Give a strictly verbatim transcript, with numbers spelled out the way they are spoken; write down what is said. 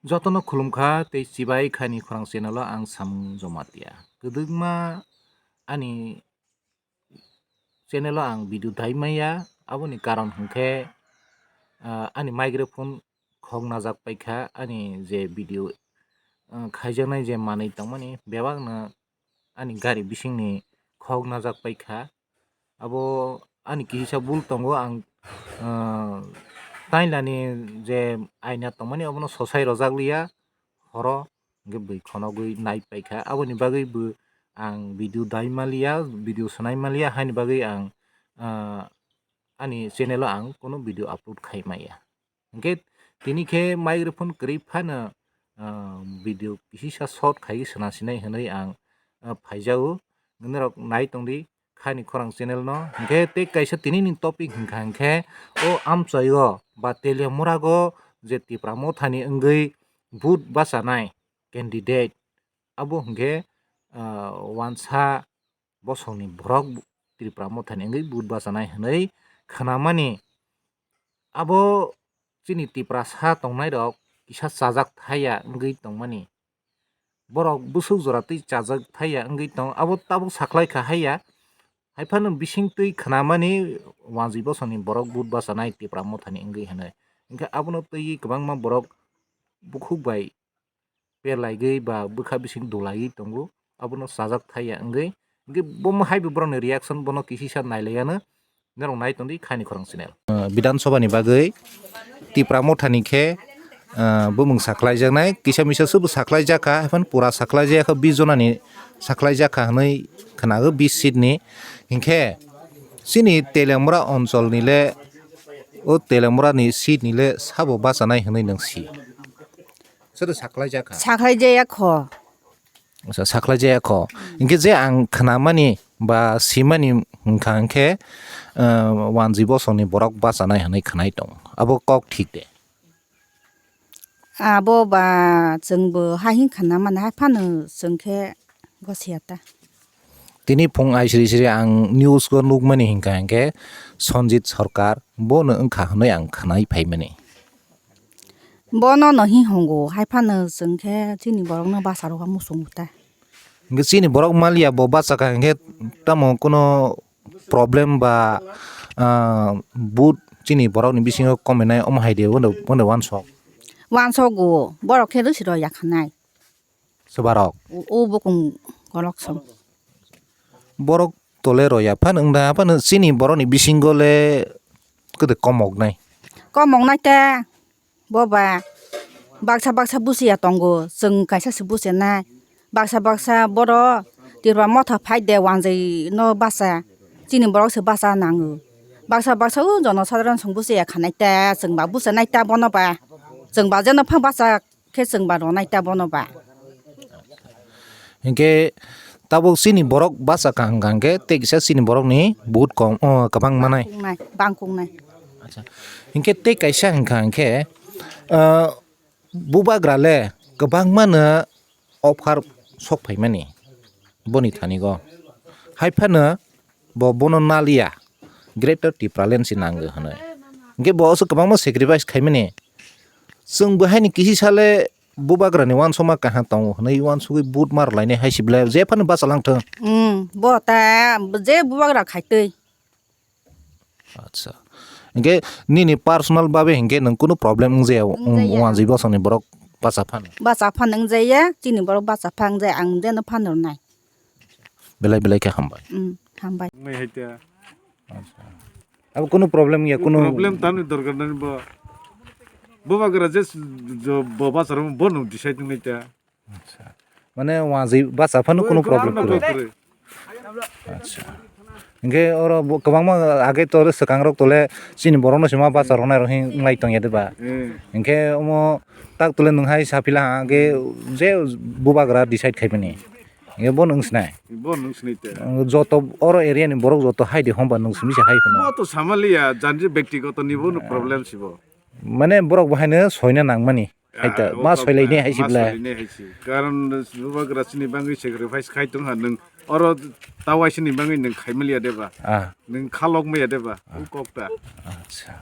Jotono khulumkha tei chibai khani khorang channel o ang Samung Jomatia. Kwdwkma ani channel o ang video dai maya, aboni karon hwnkhe, ah, ani microphone khok najak paikha, ani je video, ah, khaijaknai je manwi tongmani bebakno ani gari bisingni khok najak paikha. Abo ani kisa bul tongo, ang, ah, tailani je aina tongmani abono sosai rojak liya, horo hwnkhe bui khonogwi nai paikha. Aboni bagwi bo ang video dai maliya, video swnai maliya, haini bagwi ang, ah, ani channel o ang kono video upload khai maya. Hwnkhe tini khe microphone kwrwi phano, ah, video kisa short khai swnam sinai hwnwi ang, ah, phaijago. Norok nai tongdi khani khorang channel no. Hwnkhe tei kaisa tini ni topic hwnkha hwnkhe o amchoi o ba Teliamura go je Tipra Motha ni wngwi vote bachanai candidate abo hwnkhe, ah, wansa bosongni borok Tipra Mothani wngwi vote bachanai hwnwi khnamani. Abo chini Tiprasa tongnairok kisa chajak thaya wngwi tongmani. Borok bwswk jora twi chajak thaya wngwi tong, abo tabuk sakhlai kha haiya. Haiphano bising twi khnamani wanjwi bosongni borok vote bachanai Tipra Mothani wngwi hwnwi. Hwnkhe abono twiwi kwbangma borok bukhuk bai perlaigwi ba bwkha bising dulaiwi tongo, abono chajak thaya wngwi. Hwnkhe bo hai bo borokni reaction bono kisisa nailaiyano, norok nai tongdi khani khorang channel. Ah, Bidhan Sabha ni bagwi Tipra Mothani khe, ah, bumung sakhlaijaknai, kisa misa se bo sakhlaijakha, haphano pura sakhlaijakha, bis jonani sakhlaijakha hwnwi khnago, bis seat ni. Hinkhe chini Teliamura oncholni le, o Teliamura ni seat ni le sabo bachanai hwnwi nwng si? Soto sakhlaijak kha? Sakhlaijaya kho. Acha, sakhlaijaya kho. Hinkhe je ang khnamani ba simani hwnkha hinkhe, ah, wanjwi bosongni borok bachanai hwnwi khnai tongo. Abo kok thik de? Abo ba chwngbo ha hwn khnamani, hai phano chwng khe gosiya ta. Tini phung aisri sri ang news o nukmani hwnkha hinkhe Sanjit Sarkar bono wngkha hwnwi ang khnai phaimani. Bono no hinhongo, hai phano chwng khe chini borokno bacharwkha muchungo ta. Hinkhe chini borok maliya bo bachakha hinkhe tamo kuno problem ba, ah, but chini borokni bisingo kominai omo hai de bono, bono uansuk. Uansukgo, borok khe rwsiro yakhanai. Swbarok? O, o bukung kolok song. Borok tole roya phano wngda phano chini borokni bisingo le kwdwi komoknai. Komoknai ta bo ba baksa baksa busiya tongo, chwng kaisa se businai. Baksa baksa borok Tipra Motha phai de wanjwi no bacha, chini borok se bacha nango. Baksa baksa o jonosadharon song busiya khanai ta, chwng ba buchanai ta bono ba. Chwng ba jeno phang bacha khe chwng ba rwnai ta bono ba. Hinkhe tabuk chini borok bachakha hwnkha hinkhe tei kisa chini borokni vote kom, o, kwbang manai. Bangkungnai, bangkungnai. Acha. Hinkhe tei kaisa hwnkha hinkhe, ah, bubagra le kwbangmano offer sok phaimani boni thani go. Hai phano bo bono naliya, Greater Tipraland se nango hwnwi. Hinkhe bo aswk kwbangma sacrifice khaimani. Chwng bo haini kisi sale bubagrani uansukma kaham tongo hwnwi uansugwi vote ma rwlainai hai se belai jephano bachalang thung. Hmm, bo ta je bubagra khaitwi. Acha. Hinkhe nini personal babe hinkhe nwng kunu problem wngjaya, Wngjaya. Wanjwi bosongni borok bacha phano? Bacha phano wngjaya, chini borok bacha pha wngjaya, ang jeno phano rwnai. Belai belai khe hambai. Hmm, hambai. Wngnai hai ta. Acha. Abo kunu problem ya, kunu problem tani dorkar nani bo. Bubagra je s-, jo-, bo bacharok bo nwng decide wngnai ta. Acha. Mane wanjwi bacha phano kunu problem kwrwi. Kwrwi. Acha. Hinkhe oro bo kwbangma age to swkangrok tole chini borokno se ma bacharoknai rok hin wnglai tongya de ba? Eh. Hinkhe omo tak tole nwng hai saphi la ha, hinkhe je bubagra decide khaimani. Hinkhe bo nwng sinai. Bo nwng sinai te. Joto oro area ni borok joto hai de hom ba nwng simi se hai phano. Bo to samaliya, janji bektigoto ni bo no problem sibo. Mane borok bo haino soina nangmani. Hai ta, ah, ma soilai ne hai si ma bla. Soilai ne hai si. Karon bubagra chini bangwi sacrifice khai tong ha nwng. Oro tawai sini bangwi nwng khai maliya de ba? Ah. Nwng khalok maya de ba? Ah. U kok ta. Acha.